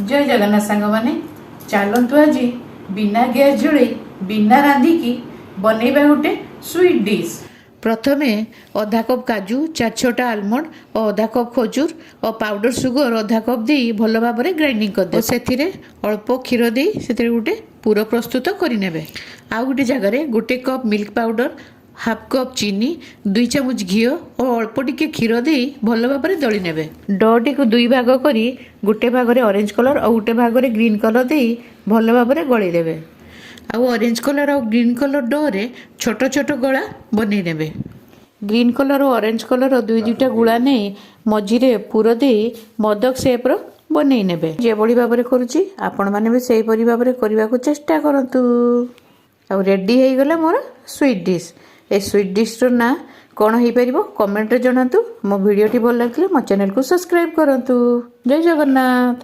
ଜୟ ଜଗନ୍ନାଥ ସାଙ୍ଗମାନେ, ଚାଲନ୍ତୁ ଆଜି ବିନା ଗ୍ୟାସ୍ ଜଳେଇ, ବିନା ରାନ୍ଧିକି ବନେଇବା ଗୋଟେ ସୁଇଟ୍ ଡିଶ୍। ପ୍ରଥମେ ଅଧା କପ୍ କାଜୁ, ଚାରି ଛଅଟା ଆଲମଣ୍ଡ ଓ ଅଧା କପ୍ ଖଜୁର ଓ ପାଉଡର ସୁଗର ଅଧା କପ୍ ଦେଇ ଭଲ ଭାବରେ ଗ୍ରାଇଣ୍ଡିଙ୍ଗ କରିଦେବେ। ସେଥିରେ ଅଳ୍ପ କ୍ଷୀର ଦେଇ ସେଥିରେ ଗୋଟେ ପୁର ପ୍ରସ୍ତୁତ କରିନେବେ। ଆଉ ଗୋଟେ ଜାଗାରେ 1 cup milk powder, half cup ଚିନି, 2 ଚାମଚ ଘିଅ ଓ ଅଳ୍ପ ଟିକେ କ୍ଷୀର ଦେଇ ଭଲ ଭାବରେ ଦଳି ନେବେ। ଡଟିକୁ ଦୁଇ ଭାଗ କରି ଗୋଟେ ଭାଗରେ ଅରେଞ୍ଜ କଲର୍ ଆଉ ଗୋଟେ ଭାଗରେ ଗ୍ରୀନ୍ କଲର୍ ଦେଇ ଭଲ ଭାବରେ ଗଳେଇ ଦେବେ। ଆଉ ଅରେଞ୍ଜ କଲର୍ ଆଉ ଗ୍ରୀନ୍ କଲର୍ ଡରେ ଛୋଟ ଛୋଟ ଗଳା ବନେଇ ନେବେ। ଗ୍ରୀନ୍ କଲର୍ ଓ ଅରେଞ୍ଜ କଲର୍ ଦୁଇ ଦୁଇଟା ଗୁଳା ନେଇ ମଝିରେ ପୁର ଦେଇ ମୋଦକ ସେପ୍ର ବନେଇ ନେବେ। ଯେଭଳି ଭାବରେ କରୁଛି, ଆପଣମାନେ ବି ସେହିପରି ଭାବରେ କରିବାକୁ ଚେଷ୍ଟା କରନ୍ତୁ। ଆଉ ରେଡ଼ି ହେଇଗଲା ମୋର ସୁଇଟ୍ ଡିଶ୍। ଏ ସୁଇଟ୍ ଡିଶ୍ର ନାଁ କ'ଣ ହେଇପାରିବ, କମେଣ୍ଟରେ ଜଣାନ୍ତୁ। ମୋ ଭିଡ଼ିଓଟି ଭଲ ଲାଗିଲେ ମୋ ଚ୍ୟାନେଲକୁ ସବସ୍କ୍ରାଇବ୍ କରନ୍ତୁ। ଜୟ ଜଗନ୍ନାଥ।